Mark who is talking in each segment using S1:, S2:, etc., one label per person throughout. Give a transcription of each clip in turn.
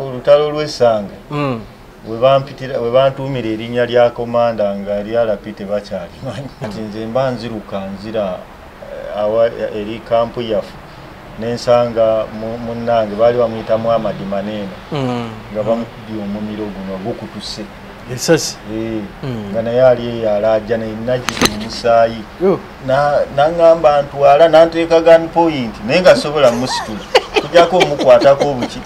S1: Olutalo lw'essanga we bantuumira erinnya lya komanda nga lyalapi tebakyalimanyi. Kati nze mba nziruka nzira eri kampu yaffe nensanga munnange baali bamuyita Muhammad Maneno nga bamukubye omumiro guno gukutuse
S2: esasi
S1: nga naye ali eyo alajja naye mu musaayi nangamba ntwala nanteeka gun point naye nga sobola musitula tujjako omukwatako obuki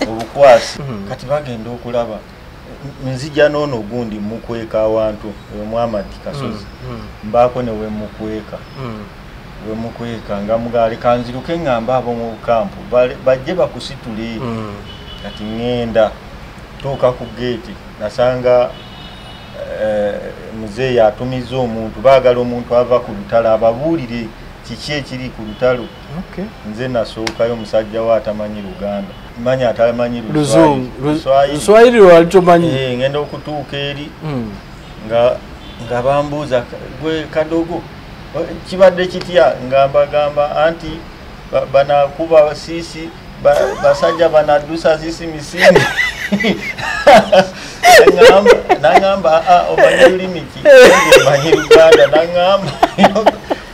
S1: obukwasi. Kati bagenda okulaba nzija n'ono gundi mukweka awantu Muhammad Kasozi mbaako ne we mukweka wemukweka nga mugaali kanziruke ngamba abo mu kampu bajje bakusitule. Kati ngenda tuuka ku geeti nasanga muzeeyi atumiza omuntu, baagala omuntu ava ku lutalo ababuulire kiki ekiri ku lutalo. Nze nasookayo omusajja we atamanyi Luganda, manya atamanyi
S2: Luswahili lwalitomanyi.
S1: Ngenda okutuuka eri nga bambuuza gwe kadogo kibadde kitya, nga mbagamba anti banakuba sisi basajja banaddusa sisi misinde. Nangamba omanyi lulimi ki? Omanyi Luganda. Nangamba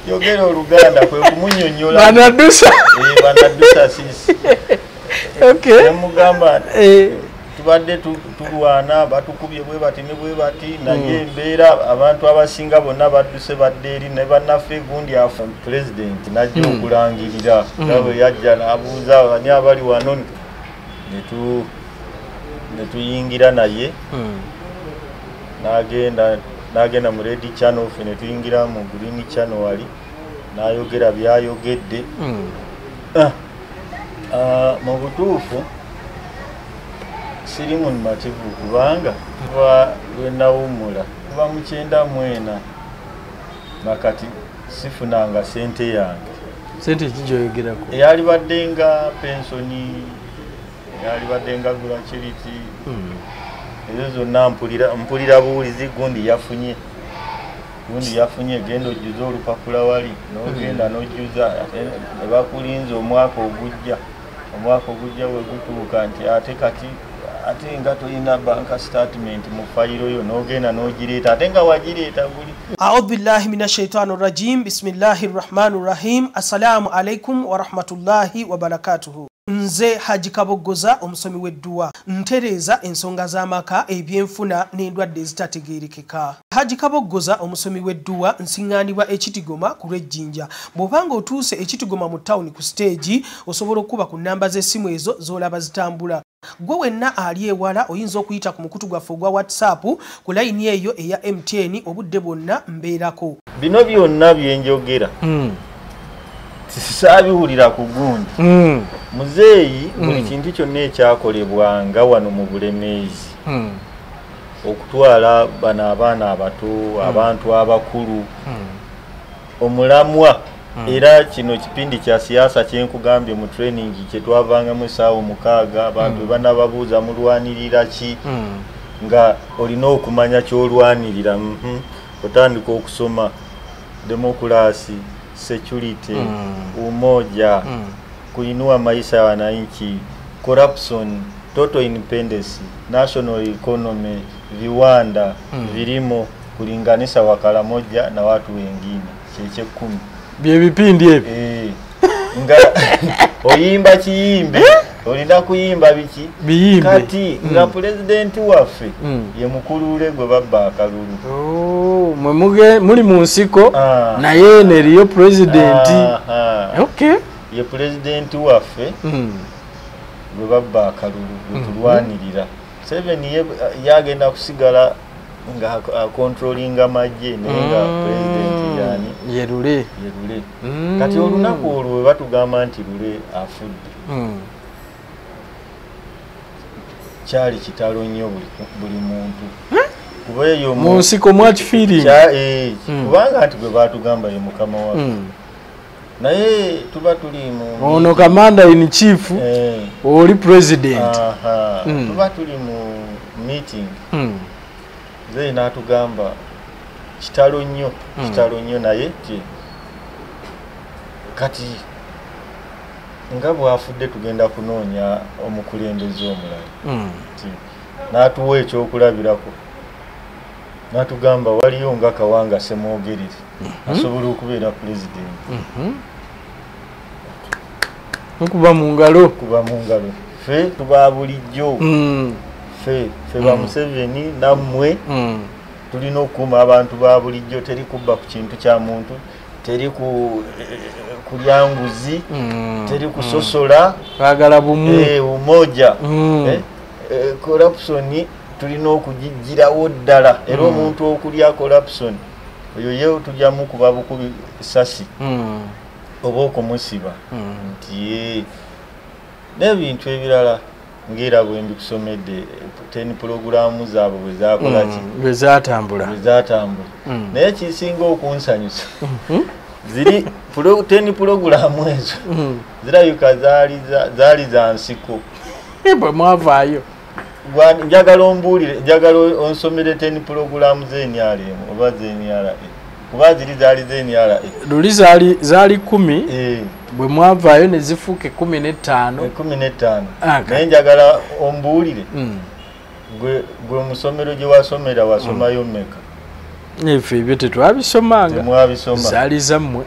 S1: yogera Oluganda kwe kumunyonnyola
S2: banaddusa
S1: banaddusa sisi. Nemugamba tubadde tulwana batukubye bwe bati ne bwe bati, naye embeera abantu abasinga bonna badduse badde eri ne bannaffe gundi afa. Pulezidenti najja okulangirira nga bwe yajja n'abuuza bani abali wano ne tuyingira naye n'agenda mu red channel, ffe ne tuyingira mu green channel wali n'ayogera byayogedde. Mu butuufu siri mumativu kubanga kuva lwe nawummula kuva mu 94 nakati sifunanga sente yange.
S2: Sente ki gy'oyogerako?
S1: Eyalibadde nga pensoni, eyalibadde nga gratuity, ezo zonna mpulira buwulizi gundi yafunye genda ojjuze olupapula wali n'ogenda n'ojjuza ne bakulinza omwaka ogujja. Omwaka ogujja we gutuuka nti ate kati ate nga tolina banka statement mu fayiro yo n'ogenda n'ogireeta ate nga wagireeta guli.
S3: A'udhu billahi minash shaitani rajim. Bismillahir rahmanir rahim. Assalamu alaikum wa rahmatullahi wa barakatuhu. Nze Haji Kaboggoza omusomi w'edduwa ntereeza ensonga z'amaka, ebyenfuna n'endwadde ezitategeerekeka. Haji Kaboggoza omusomi w'edduwa nsiŋŋaanibwa Ekitigoma ku lw'Ejjinja. Bw'obanga otuuse Ekitigoma mu tawuni ku siteegi osobola okuba ku nnamba z'essimu ezo z'olaba zitambula. Gwe wenna ali ewala oyinza okuyita ku mukutu gwaffe ogwa WhatsApp ku layini eyo eya MTN obudde bwonna mbeerako.
S1: Bino byonna bye njogera saabiwulira ku gundi. Muzeeyi buli kintu kyonna ekyakolebwanga wano mu Bulemeezi okutwala bano abaana abato, abantu abakulu, omulamwa. Era kino kipindi kya siasa kyenkugambye mu training kye twavangamu essaawa 6 abantu banababuuza mulwanirira ki, nga olina okumanya ky'olwanirira. Otandika okusoma demokulasi, security, umoja, kuinua maisha ya wananchi, corruption, total independence, national economy, viwanda, vilimo, kulinganisha wakala moja na watu wengine. Cheche 10
S2: byebipindi ebyo.
S1: Nga oyimba kiyimbe, olina kuyimba biki
S2: biyimbe.
S1: Kati nga pulezidenti waffe ye mukulule gwe babba akalulu.
S2: Mwe muli mu nsiko naye neriyo pulezidenti. Okay.
S1: Ye pulezidenti waffe gwe babba akalulu gwe tulwanirira. 7 yagenda kusigala nga akontrolinga magye naye nga pulezidenti yani
S2: ye Lule.
S1: Kati olunaku olwo we batugamba nti Lule afudde, kyali kitalo nnyo buli muntu. Kuba eyo
S2: mu nsiko mwakifiiringa
S1: kubanga nti gwe batugamba ye mukama waffe, naye tuba tuli mu
S2: ono commander in chief oli president.
S1: Tuba tuli mu meeting, nze n'atugamba kitalo nnyo, kitalo nnyo, naye ti kati Nga bw'afudde tugenda kunoonya omukulembeze omulala. N'atuwa ekyokulabirako, n'atugamba waliyo nga Kawanga Ssemwogerere asobola okubeera pulezidenti.
S2: Nkuba mu ngalo.
S1: Kuba mu ngalo. Ffe tuba bulijjo, ffe ba Museveni nammwe tulina okukuuma abantu ba bulijjo. Teri kubba ku kintu kya muntu, teri kulya nguzi, teri kusosola,
S2: baagala bumu,
S1: umoja. Corruption tulina okugigirawo ddala. Era omuntu okulya corruption oyo ye tujjamu kuba bukubi sasi oba okumusiba nti n'ebintu ebirala ng'era bwe mbikusomedde 10 pulogulaamu zaabwe bwe zaakola ki,
S2: bwe zaatambula.
S1: Naye kisinga okunsanyusa ziri 10 pulogulaamu ezo zirabika zaali za nsiko.
S2: Bwe mwavaayo
S1: njagala ombuulire, njagala onsomere 10 pulogulaamu z'NRM oba z'NRA, kuba ziri zaali z'NRA.
S2: Luli zaali 10, bwe mwavaayo ne zifuuka 15.
S1: 15. Naye njagala ombuulire, gwe musomero gye wasomera wasomayo mmeka?
S2: Ffe ebyo tetwabisomanga.
S1: Temwabisoma.
S2: Zaali zammwe.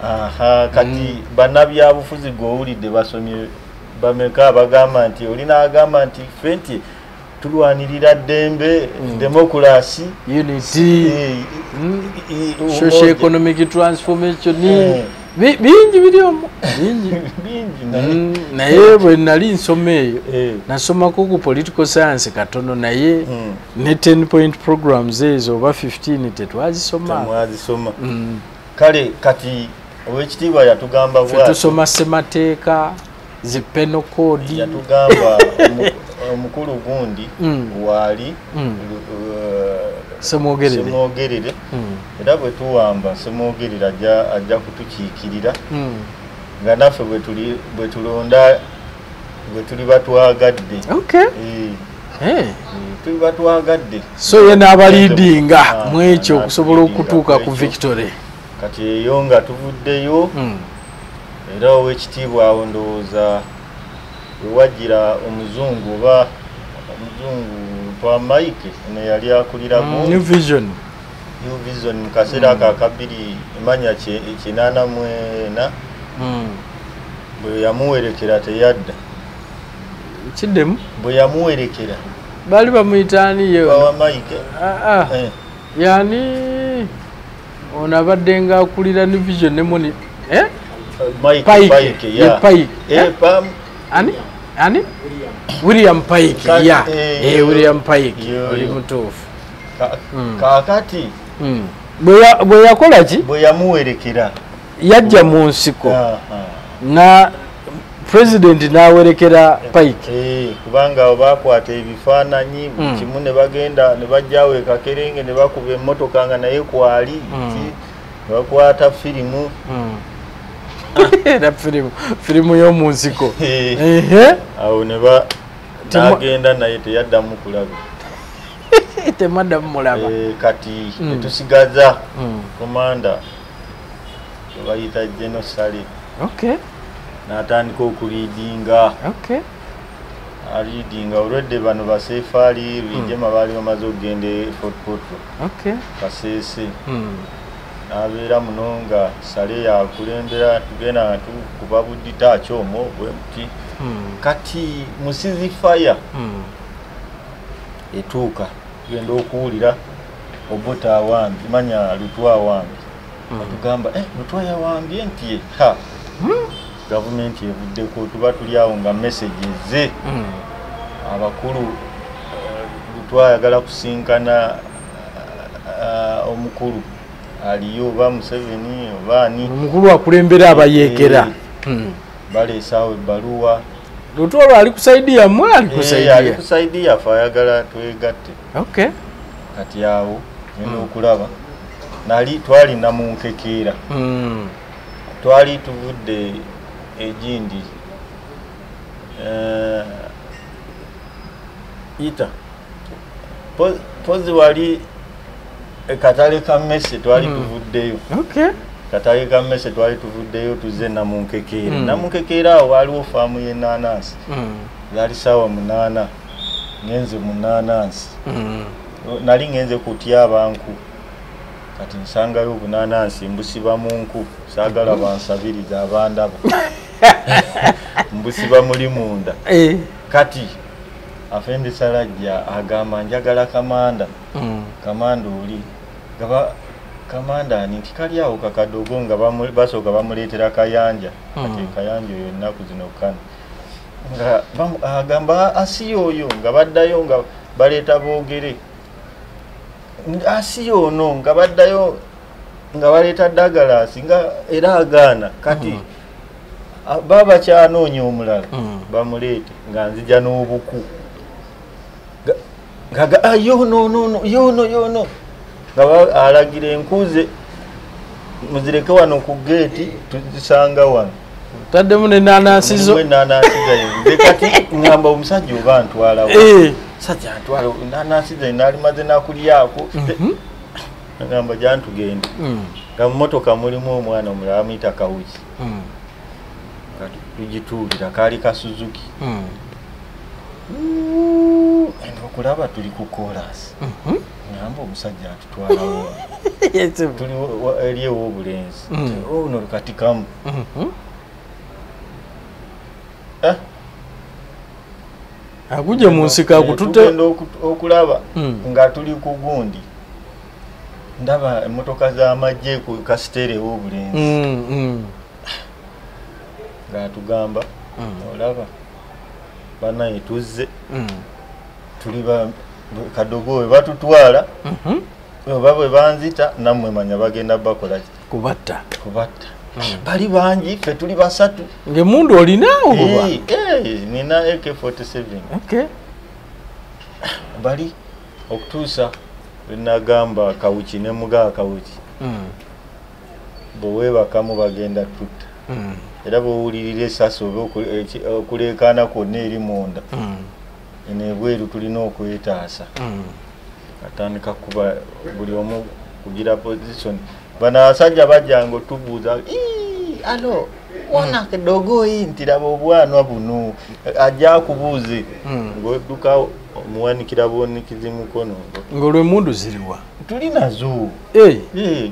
S1: Kati bannabyabufuzi gw'owulidde basomye bameka abagamba nti oli n'agamba nti ffe nti tulwanirira ddembe, demokurasi,
S2: unity, social economic transformation, bingi biri omwo, bingi
S1: bingi.
S2: Naye bwe nali nsoma eyo nasomako ku political science katono, naye ne 10 point programs ezo oba 15 tetwazisoma.
S1: Temwazisoma. Kale kati owekitiibwa yatugamba bw'atyo.
S2: Tusoma ssemateeka, zi penal code.
S1: Yatugamba omukulu gundi waali Ssemwogerere, era bwe tuwamba Ssemwogerere ajja kutukiikirira, nga naffe bwe tulonda bwe tuli batwagadde. Tuli batwagadde.
S2: So ye n'abaliidinga mu ekyo okusobola okutuuka ku victory.
S1: Kati eyo nga tuvuddeyo, era owekitiibwa awo ndowooza wewajjira omuzungu oba omuzungu twa Mike ne yali akulira
S2: New Vision.
S1: New Vision mu kaseera ako aka 2084 bwe yamuwerekera teyadda.
S2: Kiddemu?
S1: Bwe yamuwerekera
S2: baali bamuyita ani ye?
S1: Wa Mike.
S2: Yani ono abadde nga akulira New Vision ne moni
S1: Mike Pike, ya
S2: Pike. Ani? Ani? William Pike, ya. William Pike, oli mutuufu.
S1: Kaakati
S2: bwe yakola ki?
S1: Bwe yamuwerekera
S2: yajja mu nsiko na president n'awerekera Pike.
S1: Kubanga bakwata ebifaananyi kimu ne bagenda ne bajjawo e Kakerenge ne bakuba emmotoka nga naye kwali, ne bakwata firimu.
S2: Era firimu y'omu nsiko.
S1: Awo ne n'agenda naye teyaddamu kulaba.
S2: Temaddamu mulaba.
S1: Kati netusigaza komanda bayita General Saleh. N'atandika okuliidinga. Aliidinga olwedde bano baseefaali Rwigyema baali bamaze okugenda e Fort Portal. Kasese. N'abeera muno nga Saleh yakulembera, tugenda nga tukuba buditaaki omwo bwe muti. Kati musizi fire etuuka tugenda okuwulira Obote awambye, manya Lutwa awambye. Atugamba Lutwa yawambye nti ha gavumenti evuddeko, tuba tuli awo nga message ze abakulu Lutwa ayagala kusinkana omukulu aliyo oba Museveni oba ani,
S2: omukulu akulembera abayeekera.
S1: Baleesaawo ebbaluwa.
S2: Lutwa lwo ali kusaidia mmwe, ali kusaidia?
S1: Ali kusaidia ffe, ayagala twegatte. Kati awo ngenda okulaba nali twalina mu nkekeera. Twali tuvudde egindi ita pozi wali ekatale ka mmese twali tuvuddeyo. Katale ka mmese twali tuvuddeyo tuzze Namunkekeera. Namunkekeera awo waaliwo faamu y'ennaanansi. Zaali ssaawa 8 ngenze mu nnaanansi. Nali ngenze kutyaba nku. Kati nsangayo obunaanansi mbusiba mu nku, saagala bansabiriza abandaba. Mbusiba muli munda. Kati afende Salajja agamba njagala kamanda. Kamanda oli gaba kamanda ani nti kali awo kakadogo nga basooka bamuleetera Kayanja. Kati Kayanja oyo ennaku zino kano nga agamba asi oyo nga baddayo nga baleeta boogere asi ono nga baddayo nga baleeta Douglas nga era agaana. Kati baba kyanoonya omulala bamuleete nga nzija n'obuku nga yono no yono yono nga alagira enkuze muzireke wano ku geeti tuzisanga wano.
S2: Taddemu n'ennaanansi zo.
S1: Ennaanansi zange kati ngamba omusajja oba ntwala wa sajja ntwala ennaanansi zange nalimaze nakulyako. Ngamba jantugende. Nga mu mmotoka mulimu omwana omulala amuyita Kawuki. Nga tugituulira kaali ka Suzuki. Enda okulaba tuli ku koolaasi. Ngamba omusajja atutwalawo. Tuli eri ew'obulenzi. Ono kati kamu.
S2: Akujja mu nsiko akutute.
S1: Tugenda okulaba nga tuli ku gundi. Ndaba emmotoka z'amagye ku kasiteere ew'obulenzi. Ng'atugamba olaba bannaye tuzze tuli ba kadogo we batutwala oba bwe banzita nammwe manya bagenda bakola ki?
S2: Kubatta.
S1: Kubatta. Bali bangi ffe tuli basatu.
S2: Ng'emmundu olina oba?
S1: Nina AK47.
S2: Okay.
S1: Bali okutuusa lwe nagamba Kawuki ne mugaa Kawuki. Bwe weebakamu bagenda tutta. Era bw'owulirira essasi oba okuleekaana kwonna eri munda. Eno ebweru tulina okwetaasa. Atandika kuba buli omu kugira position. Bano abasajja bajjanga otubuuza, alo wona kadogo hii nti laba obwanwa buno ajja akubuuze ng'odduka omuwanikira buwanikizi mukono.
S2: Ng'olw'emmundu ziriwa?
S1: Tuli nazo.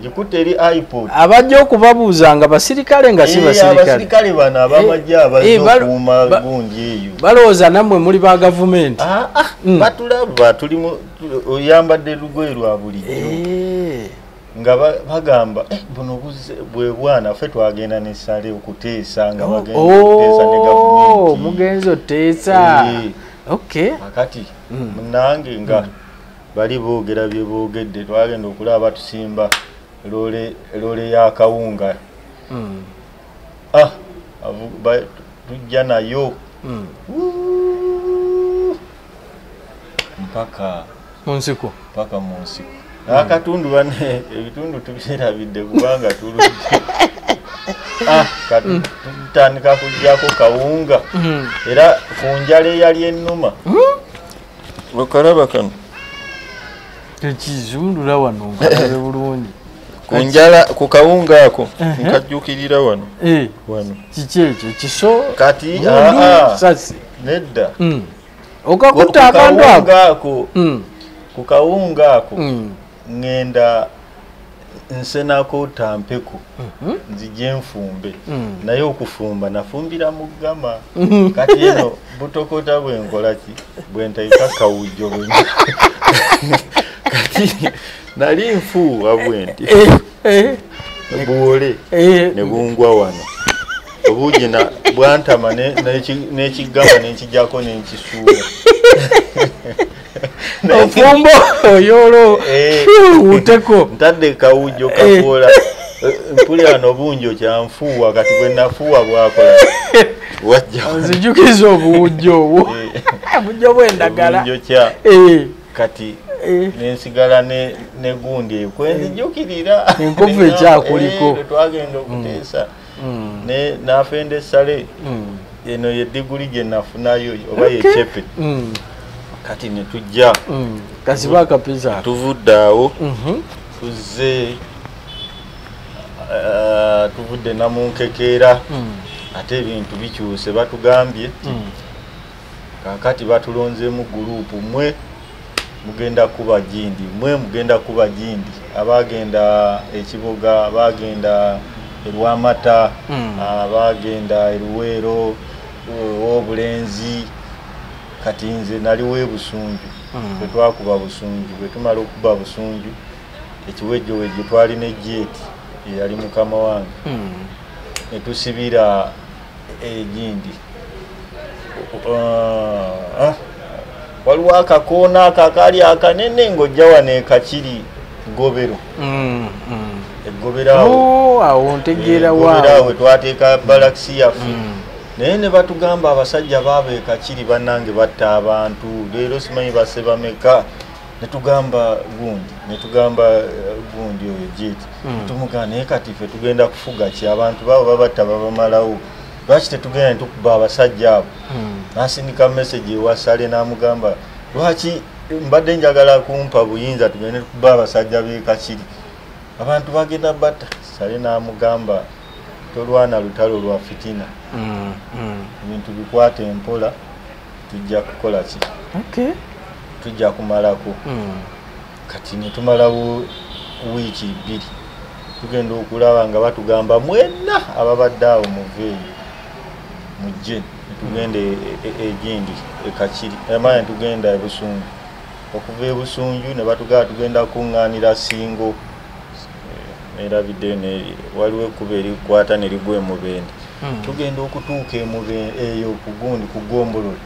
S1: Gikutte eri iPod.
S2: Abajja okubabuuza nga basirikale nga si basirikale.
S1: Abasirikale bano ab'amagye abazze okukuuma gundi eyo.
S2: Balowooza nammwe muli ba gavumenti.
S1: Batulaba tuli oyambadde lugoye lwa bulijjo. Nga bagamba buno bwe bwana ffe twagenda ne Sale okuteesa nga bagenda okuteesa ne gavumenti.
S2: Mugenzi oteesa. Okay.
S1: Akati munnange nga bali boogera bye boogedde twagenda okulaba batusimba loole ya kawunga. Tujja nayo mpaka
S2: mu nsiko.
S1: Mpaka mu nsiko. Akatundu bane ebitundu tubyerabidde kubanga tuludde. Tutandika kuggyako kawunga. Era ku njala eyali ennuma. Okalaba kano.
S2: Tekizundula wano nkalabe bulungi.
S1: Ku njala ku kawunga ako nkajjukirira wano. Wano.
S2: Kiki ekyo kiso?
S1: Kati sasi. Nedda.
S2: Okakutta akantu
S1: ako. Ku kawunga ako. Ngenda nsenako tampeko nzije nfumbe. Naye okufumba nafumbira mu ggama. Kati eno butokota bwe nkola ki bwe nteeka kawujjo bwe kati nali nfuuwa bwe nti buwole ne bungwa wano. Obuugi bwantama n'ekiggama n'enkijjako n'enkisuula.
S2: Ofumbo oyolo uteko
S1: ntadde kawujjo kakola mpulira n'obunjo kyanfuuwa kati bwe nafuuwa bwakola wajja
S2: nzijukiza obuwujjo obwo obujjo bw'endagala
S1: obunjo kya kati nensigala ne gundi eyo kwenzijukirira
S2: enkovu ekyakuliko
S1: twagenda okuteesa ne nafende Sale eno ye diguli gye nafunayo oba ye chepe. Kati ne tujja
S2: kasiba akapisa
S1: tuvudde awo tuzze Tuvudde Namunkekeera, ate ebintu bikyuse, batugambye kaakati batulonzeemu gurupu, mwe mugenda kuba gindi, mwe mugenda kuba gindi. Abagenda ekiboga, abagenda erwamata, abagenda eruweero, obulenzi. Kati nze naliwo ebusunju, bwe twakuba Busunju, bwe tumala okuba Busunju ekiwejjowejjo twalina ejjeeti eyali mukama wange, ne tusibira egindi. Waliwo akakoona akakaali akanene ng'ojja wano ekakiri Gobero. Eggobero awo,
S2: awo ntegeera
S1: awo twateeka balakisi yaffe. Naye ne batugamba abasajja baaba ekakiri bannange batta abantu, leero simanyi basse bameka. Netugamba gundi, netugamba gundi oyo jeeti, tumugamba naye kati ffe tugenda kufuga ki? Abantu baabo babatta babamalawo, lwaki tetugenda ne tukuba abasajja abo? Nasindika message ewa Sale n'amugamba lwaki mbadde njagala kumpa buyinza tugende tukuba abasajja b'e Kakiri, abantu bagenda batta. Sale n'amugamba tolwana lutalo lwa fitina, ebintu bikwate empola, tujja kukola ki? Tujja kumalako. Kati ne tumalawo wiiki 2, tugenda okulaba nga batugamba mwenna ababadde awo muveeyo mujje, netugenda egindi ekakiri, amanya tugenda ebusunju. Okuva ebusunju ne batugamba tugenda kuŋŋaanira Singo, nerabidde waliwo ekkubo erikwata ne ligwa emubende. Tugenda okutuuka eyo kugundi ku Gombolola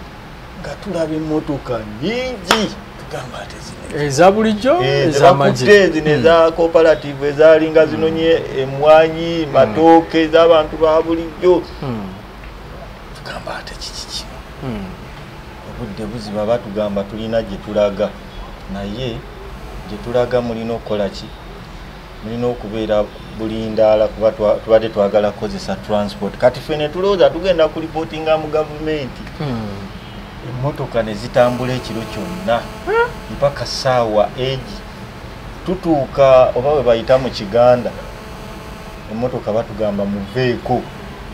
S1: nga tulaba emmotoka nnyingi, tugamba ate zino
S2: eza bulijjo ez'amagye,
S1: zino eza cooperative ezaalinga zinonye emwanyi, matooke ez'abantu ba bulijjo. Tugamba ate kiki kino? Obudde buziba, batugamba tulina gye tulaga, naye gye tulaga mulina okukola ki? Mulina okubeera bulindaala kuba tubadde twagala kukozesa transport. Kati ffe ne tulowooza tugenda kulipootinga mu gavumenti. Emmotoka ne zitambula ekiro kyonna mpaka ssaawa egi tutuuka oba we bayita mu Kiganda, emmotoka batugamba muveeko.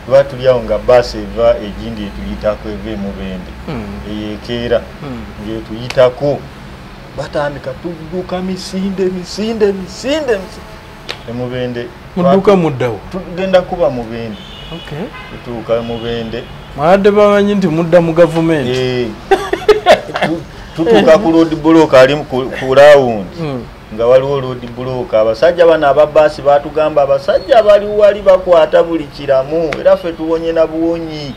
S1: Tuba tuli awo nga baasi eva egindi etuyitako, eva emubende eyekeera ng'etuyitako, batandika tudduka misinde misinde misinde emubende.
S2: Mudduka muddawo?
S1: Tugenda kuba Mubende. Tutuuka Mubende,
S2: mwabadde bamanyi nti mudda mu gavumenti.
S1: Tutuuka ku road block ali ku round, nga waliwo road block. Abasajja bano ababaasi batugamba abasajja bali wali bakwata buli kiramu, era ffe tuwonye na buwonyi.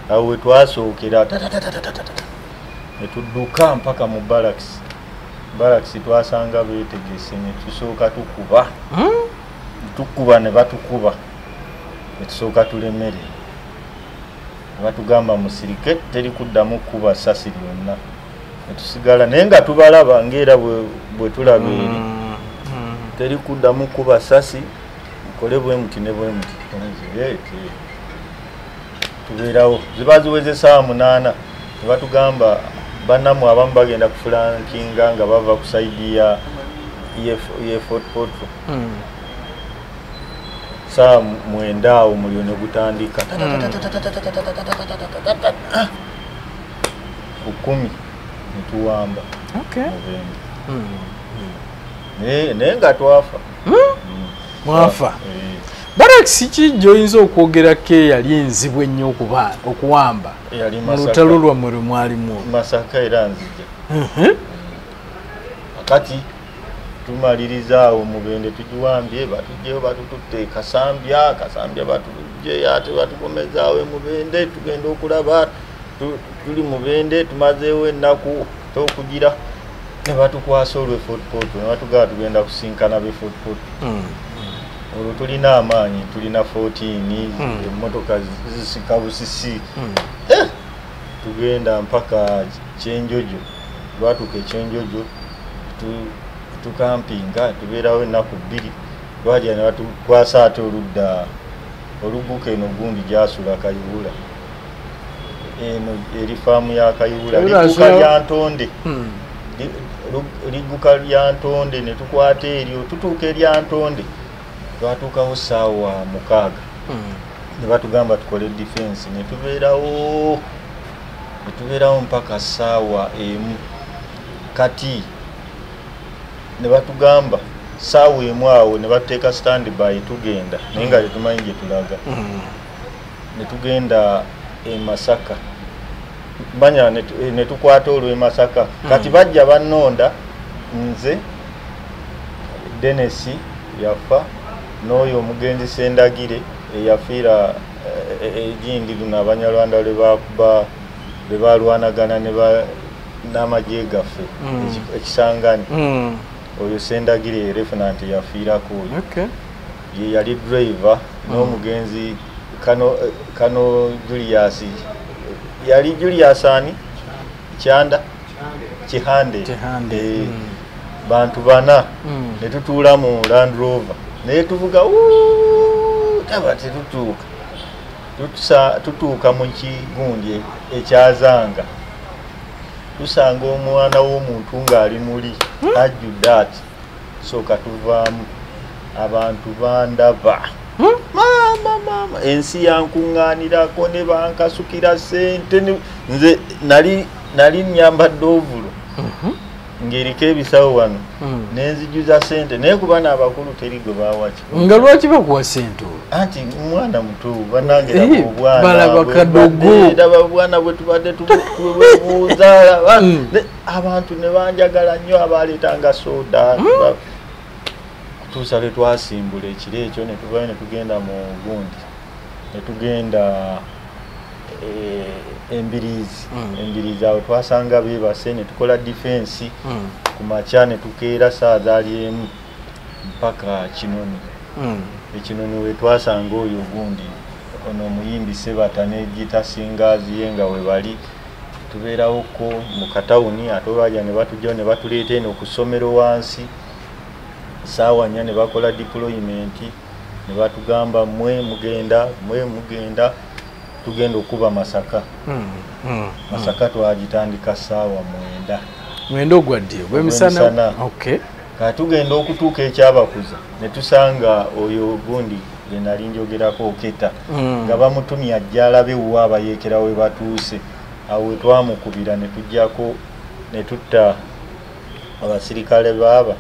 S1: Awo we twasookera ne tudduka mpaka mu barracks. Barracks twasanga beetegese, ne tusooka tukuba tukuba ne batukuba, ne tusooka tulemere. Batugamba musirike, teri kuddamu kuba ssasi lyonna. Ne tusigala naye nga tubalaba ng'era bwe tulaba eri, teri kuddamu kuba ssasi, mukole bwe muti ne bwe muti. Tubeerawo ziba ziweze essaawa 8, ne batugamba bannammwe abamu bagenda kufulankinga nga bava ku sayidi ya Fort Portal. Saa 9 awo omuliro ne gutandika ku 10 ne tuwamba. Naye nga twafa.
S2: Mwafa. Barracks ki gy'oyinza okwogerako eyali enzibu ennyo okuwamba mu lutalo lwammwe lwe mwalimu?
S1: Masaka era nzija. Kati tumaliriza awo Mubende tugiwambye, batugyeyo batututte Kasambya, Kasambya batugyeyo ate batukomezaawo Mubende. Tugenda okulaba tuli Mubende tumazeewo ennaku tokugira, ne batukwasa olw'e Fort Portal, ne batugamba tugenda kusinkana b'e Fort Portal. Olwo tulina amaanyi, tulina 14, emmotoka zisika busisi. Tugenda mpaka Kyenjojo, lwatuuka Ekyenjojo tukampinga, tubeerawo ennaku 2. Lwajja ne batukwasa ate oludda oluguka eno gundi gyasula Kayihura, eno eri faamu ya Kayihura, ligguka lya Ntonde, ligguka lya Ntonde. Ne tukwata eryo, tutuuka erya Ntonde Twatuukawo ssaawa 6. Ne batugamba tukole defense, ne tubeerawo mpaka ssaawa 1. Kati ne batugamba ssaawa 1 awo ne batuteeka stand by tugenda, naye nga tetumanyi gye tulaga. Ne tugenda e Masaka, manya ne tukwata olw'e Masaka. Kati bajja bannonda nze, Dennis yafa, n'oyo omugenzi Sendagire eyafiira egindi luno Abanyarwanda lwe bakuba, lwe balwanagana n'amagye gaffe ekisangani. Oyo Sendagire revenant yafiirako oyo. Ye yali driver n'omugenzi kano Julius, yali Julius ani? Kyanda? Kihande. Bantu bana ne tutuula mu Land Rover naye tuvuga taba tetutuuka. Tutuuka mu kigundi ekyazanga, tusanga omwana w'omuntu ng'ali muli ajjudde ati sooka tuvaamu. Abantu bandaba, maama maama, ensi yankuŋŋaanirako ne bankasukira ssente. Nze nali nnyambadde ovulo ng'eriko ebisawo wano, nenzijuza ssente, naye kuba n'abakulu teri gwe baawaki.
S2: Nga lwaki bakuwa ssente olwo?
S1: Anti mwana muto, bannange laba obwana,
S2: balaba kadogo,
S1: laba obwana bwe tubadde tubuuza. Abantu ne banjagala nnyo, abaleetanga soda. Kutuusa lwe twasimbula ekiro ekyo ne tuvayo ne tugenda mu gundi, ne tugenda Embirizi. Embirizi awo twasanga beebase, ne tukola defense ku makya, ne tukeera ssaawa zaali 1 mpaka Kinoni. Ekinoni we twasanga oyo gundi ono omuyimbi Sebata ne Gita Singers ye nga we bali. Tubeerawoko mu katawuni, ate bajja ne batujjayo ne batuleeta eno ku ssomero wansi ssaawa 4 ne bakola deployment, ne batugamba mwe mugenda, mwe mugenda, tugenda okuba Masaka. Masaka twagitandika ssaawa 9.
S2: 9 ogwa ddi? Ogw'emisana.
S1: Kati tugenda okutuuka ekyabakuza ne tusanga oyo gundi gwe nali njogerako Oketa, nga bamutumye ajja alabe wa abayeekera we batuuse. Awo we twamukubira ne tujjako ne tutta abasirikale baaba,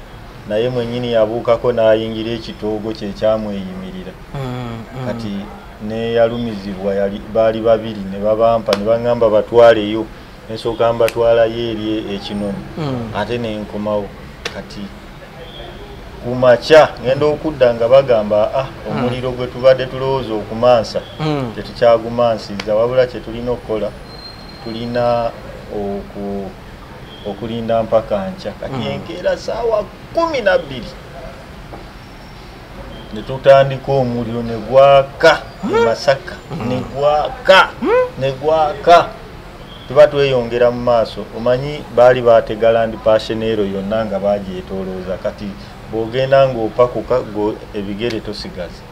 S1: naye mwennyini yabuukako n'ayingira ekitoogo kye kyamweyimirira. Kati neyalumizibwa baali babiri ne babampa ne baŋŋamba batwaleyo, nsooka mbatwalayo eri Ekinoni, ate ne nkomawo. Kati ku makya ngenda okudda nga bagamba omuliro gwe tubadde tulowooza okumansa tetukyagumansiza, wabula kye tulina okukola tulina okulinda mpaka nkya. Kati enkeera ssaawa 12 ne tutandika omuliro ne gwaka e Masaka, ne gwaka ne gwaka. Tuba tweyongera mu maaso, omanyi baali baatega land passionero yonna nga bagyetoolooza. Kati bw'ogenda ng'opakuka ebigere tosigaza.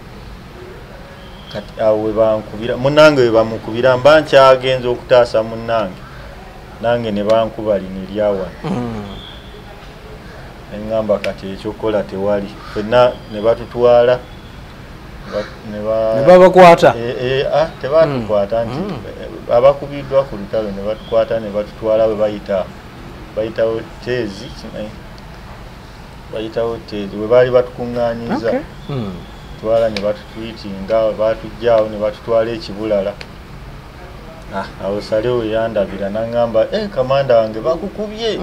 S1: Kati awo we bankubira munnange, we bamukubira mba nkyagenza okutaasa munnange, nange ne bankuba lino eryawano. Neŋŋamba kati ekyokukola tewali, ffenna ne batutwala ne
S2: babakwata.
S1: Tebatukwata nti abakubiddwa ku lutalo ne batukwata ne batutwala we bayitawo teezi, bayitawo teezi we baali batukuŋŋaanyiza. Twala ne batutwitinga, batujjaawo ne batutwala ekibulala. Awo Salewo yandabira n'aŋŋamba, kamanda wange bakukubye.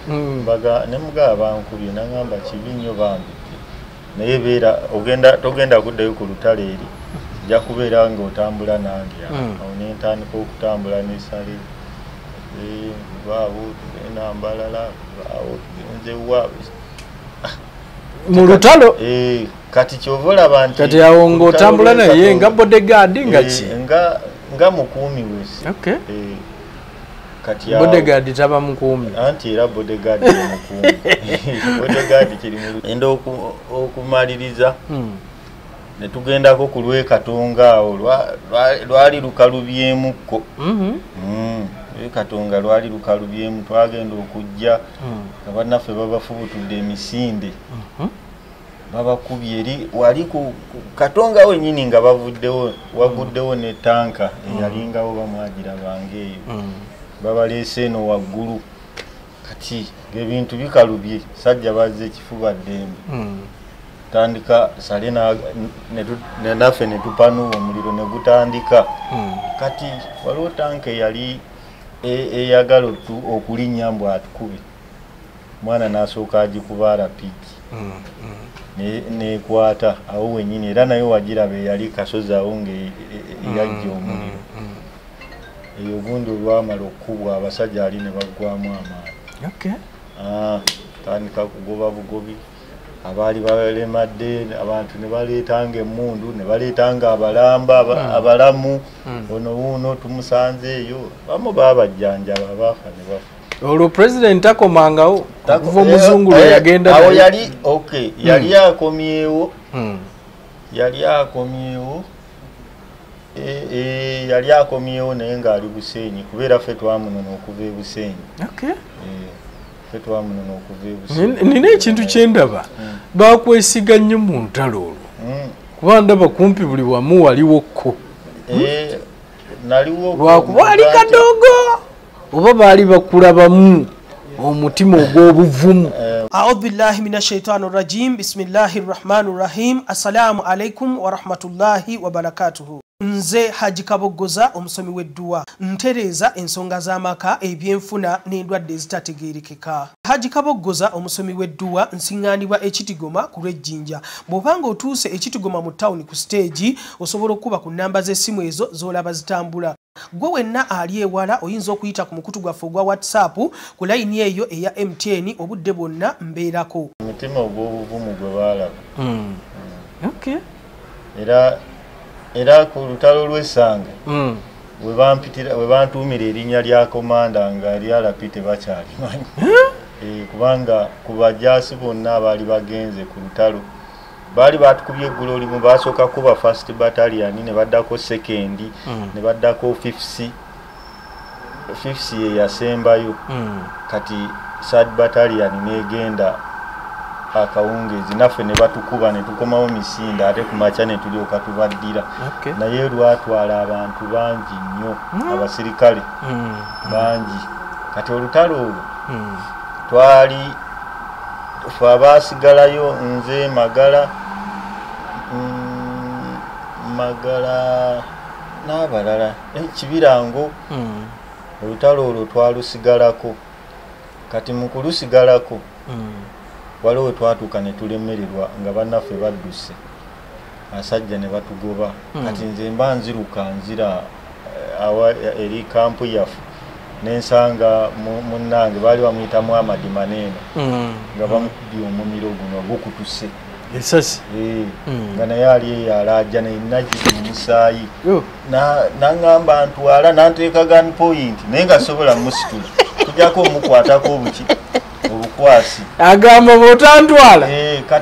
S1: Ne mugaba bankubye, n'aŋŋamba kibi nnyo bambi, naye beera togenda kuddayo ku lutalo eri, ojja kubeera ng'otambula nange. Awo ne ntandika okutambula ne Salewo, baawo tugenda Mbalala, baawo tugenze wa
S2: mu lutalo.
S1: Kati kyova olaba nti
S2: kati awo ng'otambula naye nga bodyguard nga ki?
S1: Nga mukuumi wesi. Kati
S2: bodyguard taba mukuumi.
S1: Anti era bodyguard ye mukuumi. Bodyguard kiri mu enda okumaliriza. Ne tugendako ku lw'e Katonga awo lwali lukalubyemukko. Lw'e Katonga lwali lukalubyemu, twagenda okujja nga bannaffe babafubutudde emisinde. Babakubye eri wali ku Katonga wenyini nga bavuddewo, waguddewo ne tanka eyalingawo bamwagira bange eyo. Babaleese eno waggulu. Kati ng'ebintu bikalubye, sajja bazze ekifuba ddembe. Tandika sale naffe ne tupanuwa omuliro ne gutandika. Kati waliwo tanka eyali eyagala okulinnya mbu atukube. Mwana n'asooka agikuba RPG. Nekwata awo wennyini, era nayo wagiraba eyali kasozi awo ng'eyajja omuliro. Eyo gundi olwamala okukubwa abasajja ali ne baggwamu amaanyi. Tandika kugoba bugobi, abaali balemadde abantu ne baleetanga emmundu, ne baleetanga abalamba abalamu. Ono wuuno tumusanze eyo, bamu baabajjanjaba baafa ne bafa.
S2: Olwo president takomangawo okuva omuzungu lwe yagenda
S1: awo yali yali akomyewo. Yali akomyewo yali akomyewo naye ng'ali Busenyi, kubeera ffe twamunona okuva e Busenyi. Ffe twamunona okuva e Busenyi.
S2: Nina ekintu kye ndaba, bakwesiga nnyo mu ntalo olwo, kuba ndaba kumpi buli wamu waliwo kko.
S1: Naliwo
S2: lwakuba ali kadogo oba baali bakulabamu omutima ogw'obuvumu.
S3: A'udhu billahi minash shaitani rajim. Bismillahir rahmanir rahim. Assalamu alaikum wa rahmatullahi wa barakatuhu. Nze Haji Kaboggoza omusomi w'edduwa, ntereeza ensonga z'amaka, ebyenfuna n'endwadde ezitategeerekeka. Haji Kaboggoza omusomi w'edduwa nsiŋŋaanibwa Ekitigoma ku lw'Ejjinja. Bw'obanga otuuse Ekitigoma mu tawuni ku siteegi, osobola okuba ku nnamba z'essimu ezo z'olaba zitambula. Gwe wenna ali ewala oyinza okuyita ku mukutu gwaffe ogwa WhatsApp ku layini eyo eya MTN, obudde bwonna mbeerako.
S1: Omutima ogw'obuvumu gwe baalaba. Era ku lutalo lw'Essanga we bantuumira erinnya lya komanda nga lyalapi tebakyalimanyi. Kubanga ku bajaasi bonna abaali bagenze ku lutalo baali batukubye eggulo limu, basooka kuba first battalion, ne baddako second, ne baddako fifth. Fifth ye yasembayo. Kati third battalion n'egenda akawungeezi, naffe ne batukuba ne tukomawo misinde, ate ku makya ne tulyoka tubaddira. Naye lwatwala abantu bangi nnyo, abasirikale bangi. Kati olutalo olwo twali ffe abaasigalayo, nze Magala, Magala n'abalala, Kibirango. Olutalo olwo twalusigalako. Kati mu kulusigalako waliwo we twatuuka ne tulemererwa nga bannaffe badduse, abasajja ne batugoba. Kati nze mba nziruka nzira awa eri kampu yaffe, nensanga munnange baali bamuyita Muhammad Maneeno, nga bamukubye omumiro guno gukutuse
S2: esasi,
S1: nga naye ali eyo alajja naye mu musaayi. Naŋŋamba ntwala, nanteeka gun point, naye nga sobola musitula tujjako omukwatako obuki obukwasi.
S2: Agamba bw'otantwala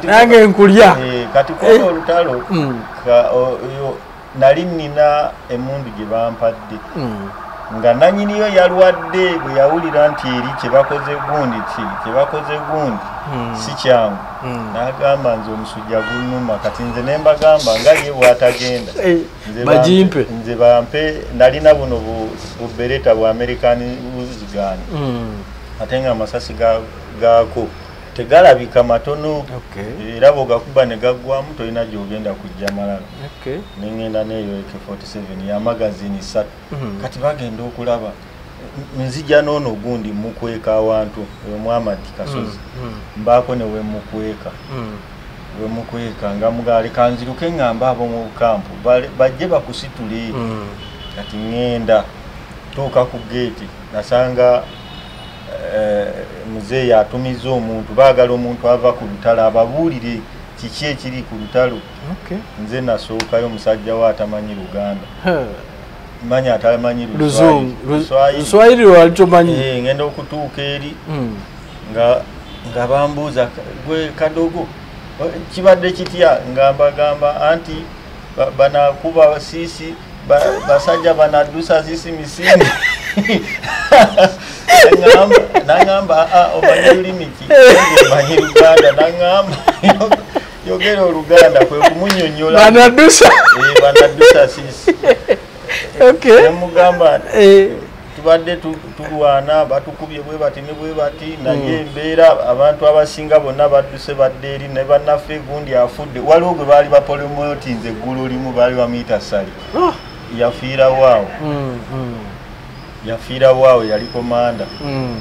S2: nange nkulya.
S1: Kati kono olutalo nali nnina emmundu gye bampadde, nga nannyiniyo yalwadde. Bwe yawulira nti eri kyebakoze gundi, kyebakoze gundi si kyangu, n'agamba nze omusujja gunnuma. Kati nze ne mbagamba nga ye bw'atagenda
S2: bagimpe,
S1: nze bampe. Nalina buno bubereta bwa American gun, ate nga amasasi gaako tegalabika, matono, era bw'ogakuba ne gaggwamu tolina gy'ogenda kujja malala. Nengenda n'eyo AK47 ya magazini 3. Kati bagenda okulaba nzija n'ono gundi mukweka awantu, oyo Muhammad Kasozi, mbaako ne wemukweka wemukweka nga mugaale kanziruke ŋŋamba abo mu kampu bajje bakusitule. Kati ŋŋenda tuuka ku geeti, nasanga muzeeyi atumiza omuntu, baagala omuntu ava ku lutalo ababuulire kiki ekiri ku lutalo. Nze nasookayo, omusajja we atamanyi Luganda, manya atamanyi
S2: Luswahili lwali tomanyi.
S1: Ngenda okutuuka eri nga bambuuza, gwe Kadogo kibadde kitya? Nga mbagamba anti banakuba sisi basajja banaddusa sisi misinde. Nangamba omanyi lulimi ki? Manyi Luganda. Nangamba Yogera Oluganda kwe kumunyonnyola.
S2: Banadusa.
S1: Banadusa sisi.
S2: Okay.
S1: Nemugamba tubadde tulwana batukubye bwe bati ne bwe bati naye embeera abantu abasinga bonna badduse badde eri ne bannaffe gundi afudde. Waliwo gwe baali bapromotinze eggulo limu baali bamuyita Sali. Yafiirawo awo. Yafiirawo awo yali komanda.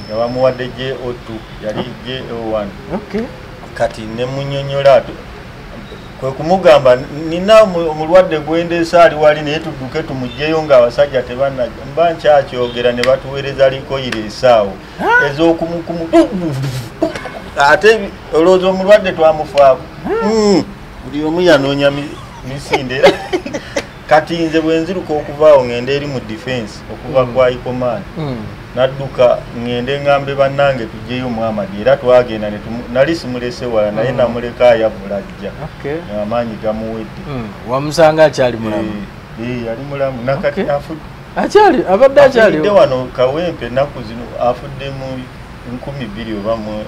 S1: Nga bamuwadde JO2 yali JO1.
S2: Okay.
S1: Kati ne munyonnyola kwe kumugamba nina omulwadde gwendeesa ali wali naye tudduke tumuggyeyo ng'abasajja tebannajja. Mba nkyakyogera ne batuweereza likoyiro esaawo ez'okumukumu ate olowooza omulwadde twamufaako. Buli omu yanoonya misinde. Kati nze bwe nziruka okuvaawo ngende eri mu defense okuva kwa Command. Nadduka ngende ngambe bannange tujjeyo Muhammad era twagenda nali simulese wala naye namuleka ayavula ajja. Amaanyi gamuwedde.
S2: Wamusanga akyali mulamu?
S1: Yali mulamu nakati afudde.
S2: Akyali abadde akyali.
S1: Afudde wano Kawempe ennaku zino afudde mu 2000 oba mu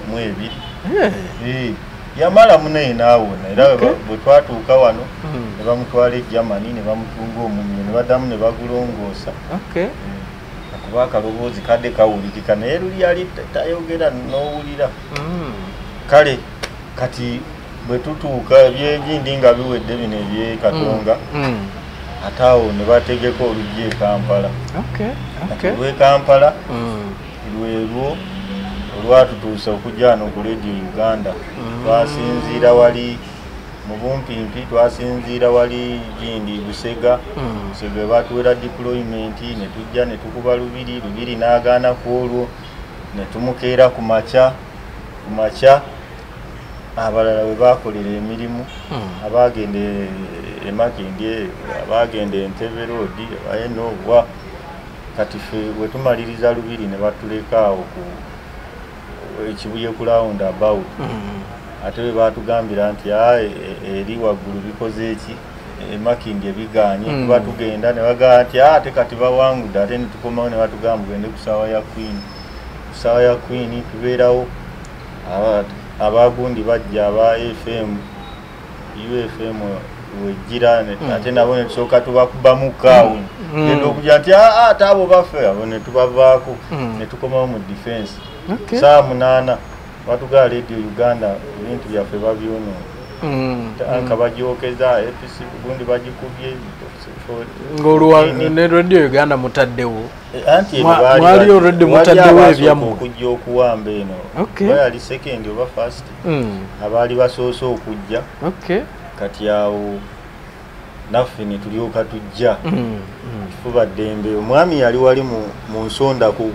S1: 2. Yamala munaye n'awona era bwe twatuuka wano ne bamutwala e Germany ne bamutunga omumyo ne baddamu ne bagulongoosa. Kuba akaloboozi kadde kawulikika naye luli yali tayogera n'owulira. Kale kati bwe tutuuka ebyegindi nga biwedde bino ebyekatonga ate awo ne bategeka olujja e Kampala. Olw'e Kampala lwerwo olwatutuusa okujja wano ku Radio Uganda. Twasinziira wali mu bumpimpi, twasinziira wali gindi Busega. Busega batuwera deployment ne tujja ne tukuba Lubiri, Lubiri n'agaana ku olwo ne tumukeera ku makya. Ku makya abalala bwe baakolera emirimu abaagenda e Makindye, abaagenda Entebbe Road, abaeno kati ffe bwe tumaliriza Lubiri ne batuleka awo ku Ekibuye ku round about. Ate bwe baatugambira nti eri waggulu bikoze eki Makindye bigaanye tuba tugenda ne bagamba nti ate kati bawangudde ate ne tukomawo ne batugamba mugende ku ssaawa ya Queen. Ku ssaawa ya Queen tubeerawo abagundi bajja aba FM UFM wejjira ate nabo ne tusooka tubakubamu kaawo genda okujja nti ate abo baffe abo ne tubavaako ne tukomawo mu defense. Saa 8 batugala Radio Uganda ebintu byaffe babyonoona. Tanka bagyokeza APC gundi bagikubye
S2: ng'olwa ne Radio Uganda mutaddewo.
S1: Anti
S2: mwali already mutaddewo ebyammwe
S1: okujja okuwamba eno. Bayali second oba first abaali basoose okujja. Kati awo naffe ne tulyoka tujja. Kifuba ddembe omwami yali wali mu nsonda ku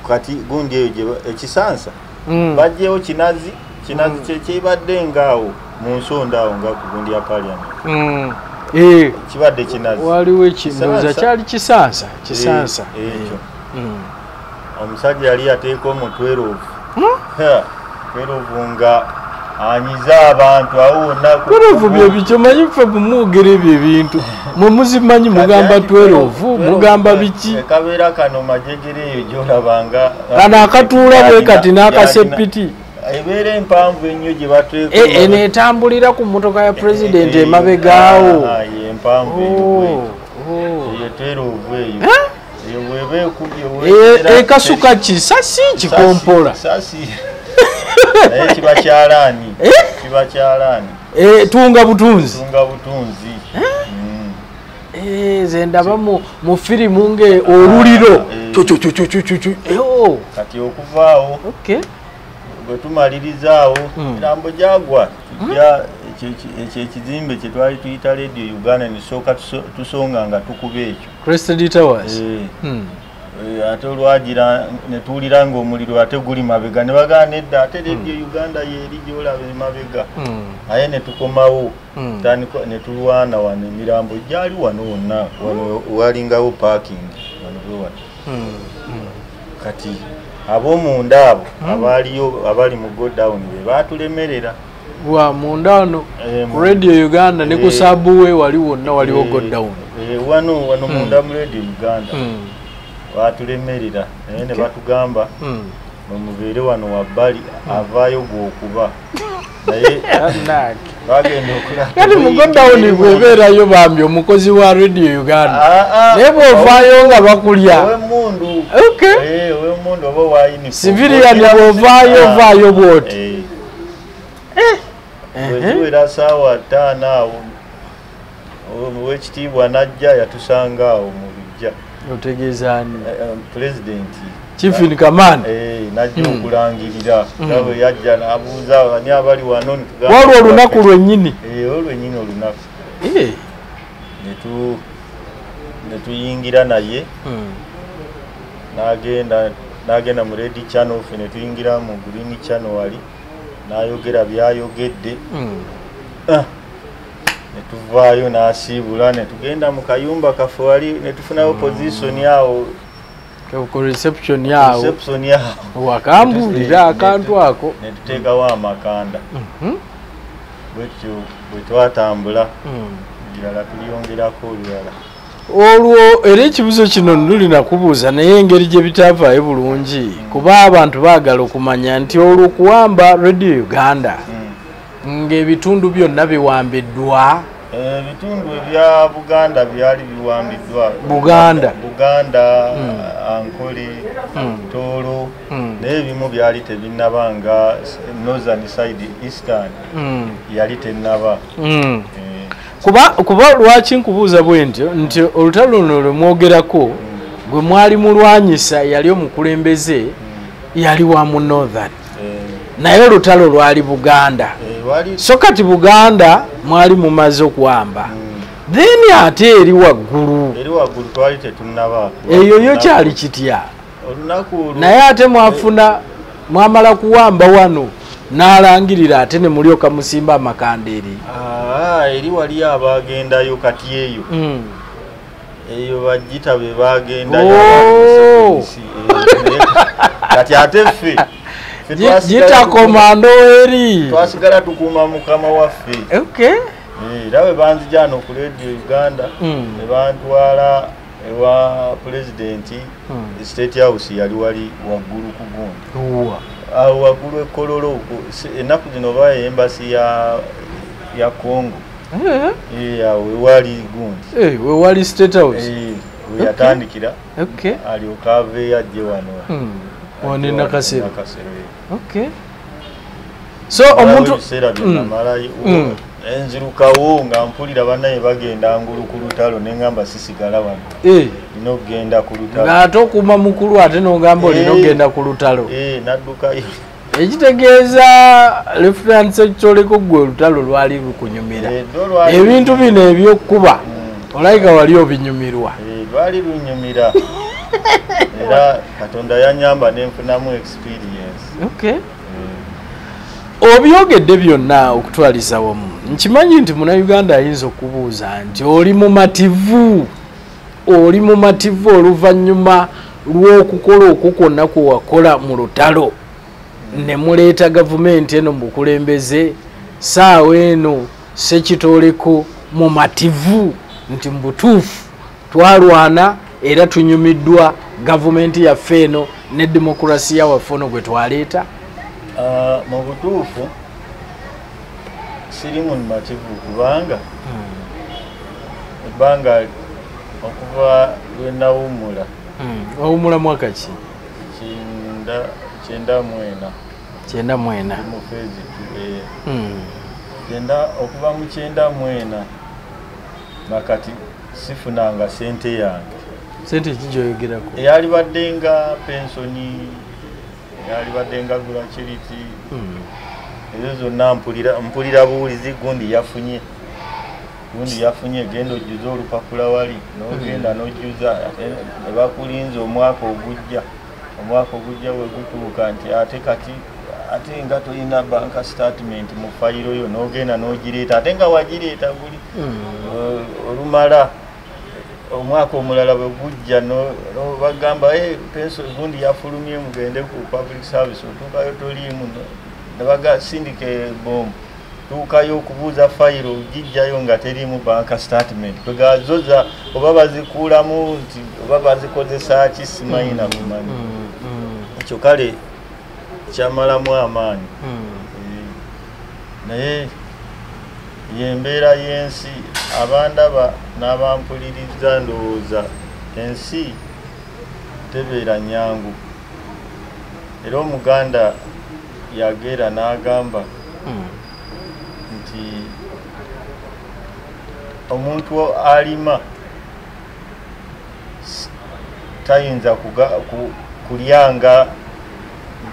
S1: kati gundi eyo ekisansa bajjewo kinazi kyekibadde ngaawo mu nsonda awo nga ku gundi ya parliament. Kibadde kinazi
S2: waliwo ekindoza kyali kisansa
S1: ekyo. Omusajja yali yateeka omu 12 12 nga anyiza abantu awo wonna.
S2: 12 bye bikyomanyi ffe bumwogera ebyo ebintu mwe muzimanyi mugamba 12 mugamba biki
S1: kabeera kano majegere eyo gy'olabanga
S2: kano akatuula bwe kati n'akasepiti
S1: ebeera empanvu ennyo gye bateeka
S2: eno etambulira ku mmotoka ya pulezidenti emabegaawo.
S1: Empanvu eyo eyo 12 eyo eyo bw'eba ekubye
S2: ekasuka kisasi kikompola
S1: sasi naye kiba kyalaani. Kiba kyalaani.
S2: Tunga butunzi.
S1: Tunga butunzi.
S2: Nze ndaba mu firimu nge oluliro.
S1: Kati okuvaawo bwe tumalirizaawo mirambo gyagwa ekyo ekizimbe kye twali tuyita Radio Uganda ne tusooka tusonga nga tukuba ekyo.
S2: Crested Towers.
S1: Ate olwagira ne tuwulira ng'omuliro ate guli mabega ne bagamba nedda ate Radio Uganda yeeri gy'olaba emabega. Aye ne tukomawo ne tulwana wano emirambo gyali wano wonna wano walingawo parking wano bwe wati. Kati ab'omunda abo abaaliyo abali mu go down be baatulemerera.
S2: Wa munda wano Radio Uganda ne ku Subway wali wonna waliwo go down.
S1: Wano munda mu Radio Uganda. Batulemerera naye ne batugamba mubeere wano wabbali avaayo gw'okuba naye Bagenda okulaba.
S2: Kati mu go down bw'ebeerayo bambi omukozi wa Radio Uganda. Naye bw'ovaayo nga bakulya.
S1: Ow'emmundu.
S2: Okay.
S1: Ow'emmundu oba owa uniform.
S2: Civilian bw'ovaayo ovaayo bw'oti.
S1: Bwe saawa 5 awo owekitiibwa n'ajja yatusanga awo mu luggya.
S2: Otegeeza ani?
S1: President.
S2: Chief in command.
S1: Najja okulangirira. Nga bwe yajja n'abuuza ani abali wano.
S2: Waliwo olunaku lwennyini.
S1: Olwennyini olunaku. Ne tuyingira naye. N'agenda mu red channel ffe ne tuyingira mu green channel wali. N'ayogera byayogedde. Ne tuvaayo n'asiibula ne tugenda mu kayumba kaffe wali ne tufunayo position awo.
S2: Ku reception awo.
S1: Reception awo.
S2: Wakambuulira akantu ako.
S1: Ne tuteekawo amakanda. Bwetyo bwe twatambula. Birala tulyongerako olulala.
S2: Olwo era ekibuzo kino lulina kubuuza naye engeri gye bitaavaayo bulungi kuba abantu baagala okumanya nti olwo okuwamba Radio Uganda ng'ebitundu byonna biwambiddwa.
S1: Ebitundu ebya Buganda byali biwambiddwa.
S2: Buganda,
S1: Ankole, Tooro, naye ebimu byali tebinnaba nga northern side, eastern yali tennaba.
S2: Kuba lwaki nkubuuza bwe ntyo nti olutalo luno lwe mwogerako gwe mwali mulwanyisa yali omukulembeze yali wa mu northern, naye olutalo lwali Buganda. So kati Buganda mwali mumaze okuwamba, then ate eri waggulu.
S1: Eri waggulu twali tetunnaba.
S2: Eyo yo kyali kitya? Naye ate mwafuna mwamala kuwamba wano n'alangirira ate ne mulyoka musimba amakanda eri.
S1: Eri wali abagendayo kati eyo. Eyo bagita be bagendayo. Kati ate ffe
S2: Gita komando eri.
S1: Twasigala tukuuma mukama waffe.
S2: Okay.
S1: Era bwe banzija wano ku Radio Uganda ne bantwala ewa pulezidenti. State House yali wali waggulu ku gundi. Awo waggulu e Kololo ennaku zino oba embassy ya Congo. Awo wewali gundi.
S2: Wewali State House.
S1: We yatandikira. Alyoka aveeyo ajje wano.
S2: Wano e Nakasero. Okay. So omuntu
S1: ebiseera bye namalayo enzirukawo nga mpulira bannaye bagenda ngulu ku lutalo ne ngamba sisigala wano. Nina okugenda ku lutalo.
S2: Ng'ate okuuma mukulu ate n'ogamba olina okugenda ku lutalo.
S1: Naddukayo.
S2: Ekitegeeza Lieutenant Ssekitoleko ggwe olutalo lwali lukunyumira. Ebintu bino eby'okkuba olayika wali obinyumirwa.
S1: Lwali lunyumira. Era Katonda yanyamba ne nfunamu experience.
S2: Okay. Obyogedde byonna okutwaliza wamu. Nkimanyi nti Munnayuganda ayinza okubuuza nti oli mumativu oluvannyuma lw'okukola okwo kwonna kwe wakola mu lutalo ne muleeta gavumenti eno mu bukulembeze, saawa eno Ssekitoleko mumativu nti mu butuufu twalwana era tunyumiddwa gavumenti yaffe eno ne demokurasiya waffe ono gwe twaleeta?
S1: Mu butuufu siri mumativu kubanga ebbanga okuva lwe nawummula.
S2: Wawummula mwaka ki?
S1: 94.
S2: 94.
S1: Mu phase 2. Okuva mu 94 nakati sifunanga sente yange.
S2: Sente ki gy'oyogerako?
S1: Eyalibadde nga pensoni, eyalibadde nga gratuity. Ezo zonna mpulira buwulizi gundi yafunye. Genda ojjuze olupapula wali n'ogenda n'ojjuza ne bakulinza omwaka ogujja. Omwaka ogujja bwe gutuuka nti ate kati ate nga tolina bank statement mu fayiro yo n'ogenda n'ogireeta ate nga wagireeta guli olumala omwaka omulala bwe gujja bagamba penso gundi yafulumye mugende ku public service otuukayo toliimu ne bagasindika ebomu tuukayo okubuuza fayiro gijjayo nga teriimu bank statement twegazoza oba bazikuulamu nti oba bazikozesa ki simanyi na kumanyi. Ekyo kale kyamalamu amaanyi. Naye Yembeera y'ensi, abandaba n'abampuliriza ndowooza ensi tebeera nnyangu. Era Omuganda yagera n'agamba nti omuntu alima tayinza kulyanga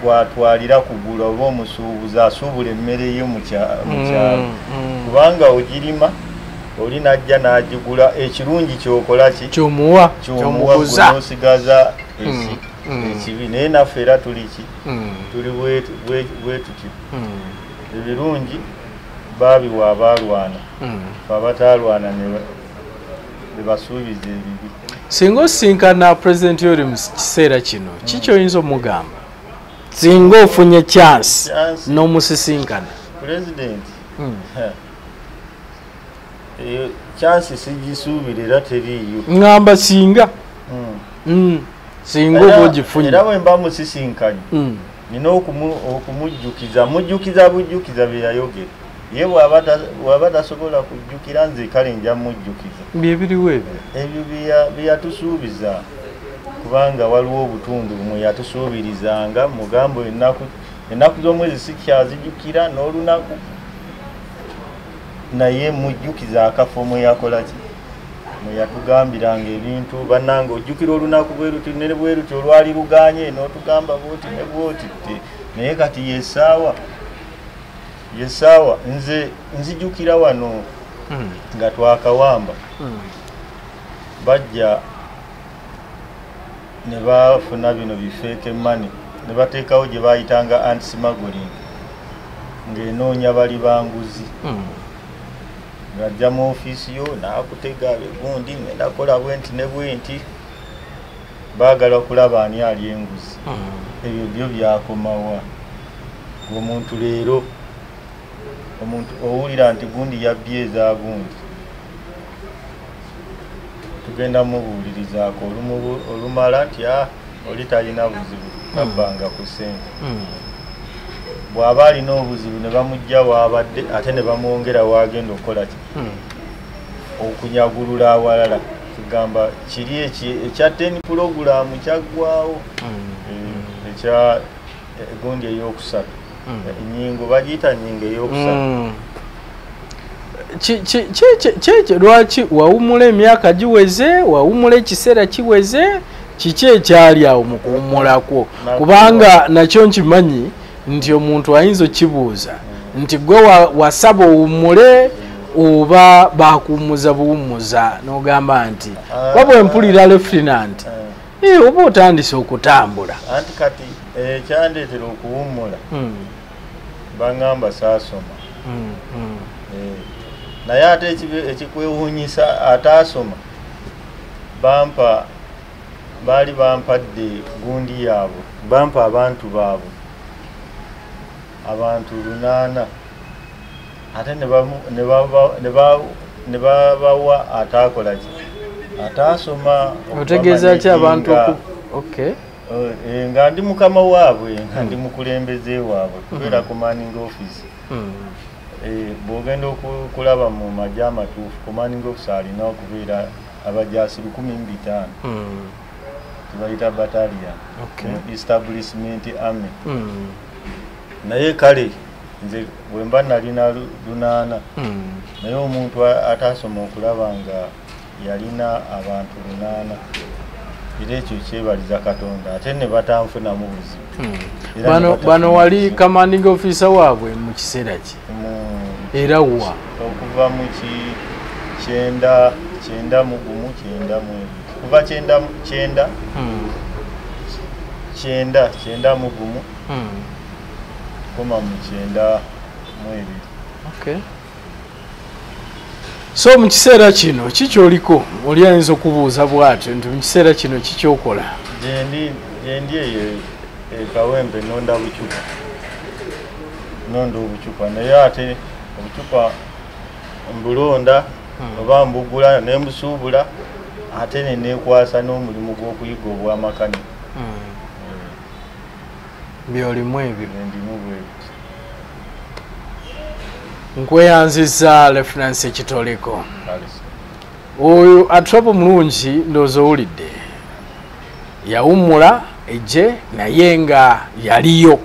S1: gwatwalira kugula oba omusuubuzi asuubula emmere ye mu kyalo. Kubanga ogirima oli najja n'agigula, ekirungi kyokola ki?
S2: Kyomuwa, kyomuguza,
S1: n'osigaza ekibi. Naye naffe era tuli ki? Tuli bwe tutyo. Ebirungi baabiwa abaalwana, fe abataalwana ne basuubiza ebibi.
S2: Singa osinkana Pulezidenti Yoweri mu kiseera kino, kiki oyinza omugamba? Singa ofunye chance n'omusisinkana.
S1: Pulezidenti chance sigisuubira era teriiyo.
S2: Ŋŋamba singa singa oba ogifunye.
S1: Era bwe mba musisinkanye nina okumujjukiza, mujjukiza bujjukiza bye yayogera. Ye bw'aba tasobola kujjukira nze kale nja mujjukiza.
S2: Byebiriwo ebyo?
S1: Ebyo bye yatusuubiza, kubanga waliwo obutundu mwe yatusuubirizanga mugambo ennaku z'omwezi sikyazijjukira n'olunaku, naye mujjukiza akafo mwe yakola ki? Mwe yatugambiranga ebintu, bannange ojjukira olunaku bwe luti ne bwe luti olwali luganye n'otugamba bw'oti ne bw'oti. Naye kati y'essaawa, y'essaawa. Nze nzijukira wano nga twakawamba, bajja ne bafuna bino bi fake money ne bateekawo gye bayitanga anti-smuggling ng'enoonya bali banguzi. Ng'ajja mu ofiisi yo n'akutega gundi ngenda kukola bwe nti ne bwe nti, baagala kulaba ani ali enguzi. Ebyo byo byakomawa. Omuntu leero omuntu owulira nti gundi yabbye eza gundi, tugenda mubuulirizaako olumala nti oli talina buzibu, tabbanga ku ssente. Bw'aba alina obuzibu ne bamujja waabadde ate ne bamwongera waagenda okukola ki? Okunyagulula awalala. Kugamba kiri ekya 10 pulogulaamu kyaggwawo, ekya gundi ey'okusatu, ennyingo bagiyita nnyingo ey'okusatu.
S2: Lwaki wawummula emyaka giweze, wawummula ekiseera kiweze, kiki ekyali awo mu kuwummulakwo? Kubanga nakyo nkimanyi nti omuntu ayinza okibuuza nti gwe wasaba owummule oba bakuwummuza buwummuza, n'ogamba nti kuba bwe mpulira Lieutenant oba otandise okutambula.
S1: Anti kati ekyandeetera okuwummula baŋŋamba saasoma. Naye ate ekikwewuunyisa ataasoma bampa, baali bampadde gundi yaabwe, bampa abantu baabwe, abantu 8, ate ne babawa ataakola ki? Ataasoma.
S2: Otegeeza ki abantu?
S1: Nga ndi mukama waabwe, nga ndi mukulembeze waabwe, kubeera commanding office. Bw'ogenda okulaba mu magye amatuufu, commanding officer alina okubeera abajaasi 15,000, tebayita battalion, establishment army. Naye kale nze bwe mba nalina 8, naye omuntu ataasoma okulaba nga yalina abantu 8, era ekyo kyebaliza Katonda ate ne batanfunamu buzibu.
S2: Bano wali commanding officer waabwe mu kiseera ki? Era wa?
S1: Okuva mu 91 92, kuva 99 91 koma mu 92.
S2: Okay. So mu kiseera kino kikyoliko oli ayinza okubuuza bw'atyo nti mu kiseera kino kikyokola?
S1: Gyendi eyo e Kawempe nonda bucupa, nonda obucupa, naye ate obucupa mbulonda oba mbugula ne mbusuubula, ate ne neekwasa n'omulimu gw'okuyiga obwamakanika.
S2: Byolimu ebyo?
S1: Ndimu bwe biti.
S2: Nkweyanziza Lieutenant Ssekitoleko. Oyo Atropo mulungi ndowooza owulidde, yawummula ejje naye nga yaliyo,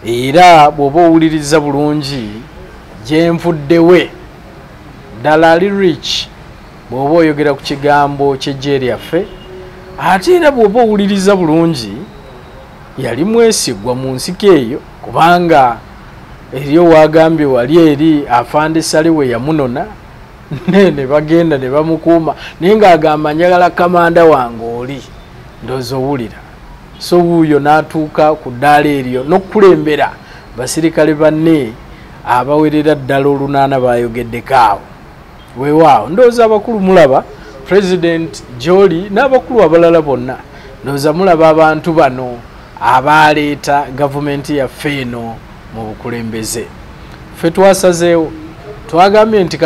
S2: era bw'oba owuliriza bulungi gyenvuddewe ddala ali rich bw'oba oyogera ku kigambo ky'ejje lyaffe. Ate era bw'oba owuliriza bulungi yali mwesigwa mu nsiko eyo, kubanga eriyo wagambye wali eri afande Sale we yamunona ne bagenda ne bamukuuma, naye ng'agamba njagala kamanda wange oli, ndowooza owulira. So wuuyo n'atuuka ku ddaala eryo n'okukulembera basirikale banne abawerera ddala 8 bayogeddeko awo. Weewaawo ndowooza abakulu mulaba President Joli n'abakulu abalala bonna, ndowooza mulaba abantu bano abaleeta gavumenti yaffe eno mu bukulembeze. Ffe twasazeewo twagambye nti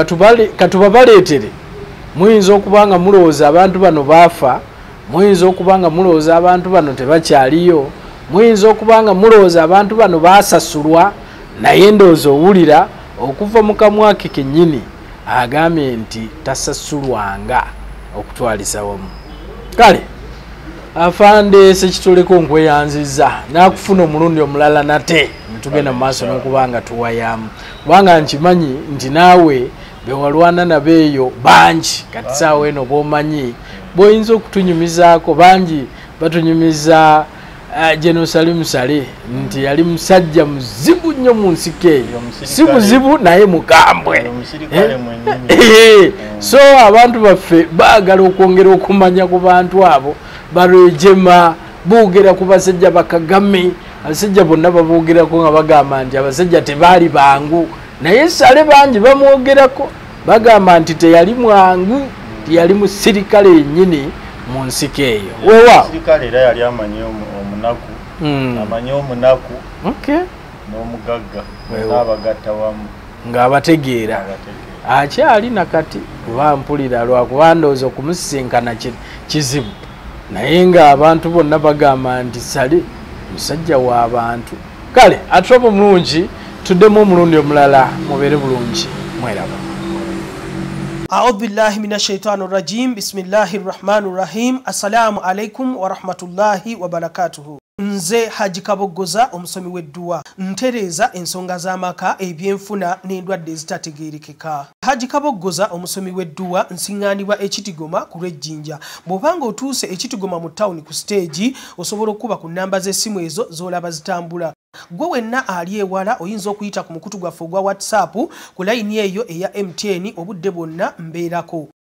S2: katubabaleetere. Muyinza okuba nga mulowooza abantu bano baafa, muyinza okuba nga mulowooza abantu bano tebakyaliyo, muyinza okuba nga mulowooza abantu bano baasasulwa, naye ndowooza owulira okuva mu kamwa ke kennyini agambye nti tasasulwanga okutwaliza wamu. Kale afande Ssekitoleko nkweyanziza nakufuna omulundi omulala nate netugenda mu maaso n'okuba nga tuwayamu, kubanga nkimanyi nti naawe bewalwana nabo eyo bangi kati saawa eno bw'omanyi bw'oyinza okutunyumizaako. Bangi batunyumiza General Salim Saleh nti yali musajja muzibu nnyo mu nsiko eyo, si muzibu naye mukambwe. So abantu baffe baagala okwongera okumanya ku bantu abo barwejema, boogera ku basajja bakagame, abasajja bonna baboogerako nga bagamba nti abasajja tebaali bangu, naye Saleh bangi bamwogerako bagamba nti teyali mwangu, teyali musirikale yennyini mu nsiko eyo. Weewaawo
S1: omusirikale era yali amanyi omunaku, amanyi omunaku n'omugagga n'abagatta wamu
S2: ng'abategeera. Akyali nakati kuba mpulira lwakuba ndowooza okumusisinkana kizibu, naye ng'abantu bonna bagamba nti Saleh musajja w'abantu. Kale Atropo mulungi, tuddemu omulundi omulala, mubeere bulungi, mweraba.
S3: A'udhu billahi minash shaitani rajim. Bismillahir rahmanir rahim. Assalamu alaikum wa rahmatullahi wa barakatuhu. Nze Haji Kaboggoza omusomi w'edduwa, ntereeza ensonga z'amaka, ebyenfuna n'endwadde ezitategeerekeka. Haji Kaboggoza omusomi w'edduwa nsiŋŋaanibwa Ekitigoma ku lw'Ejjinja. Bw'obanga otuuse Ekitigoma mu tawuni ku siteegi, osobola okuba ku nnamba z'essimu ezo z'olaba zitambula. Gwe wenna ali ewala oyinza okuyita ku mukutu gwaffe ogwa WhatsApp ku layini eyo eya MTN, obudde bwonna mbeerako.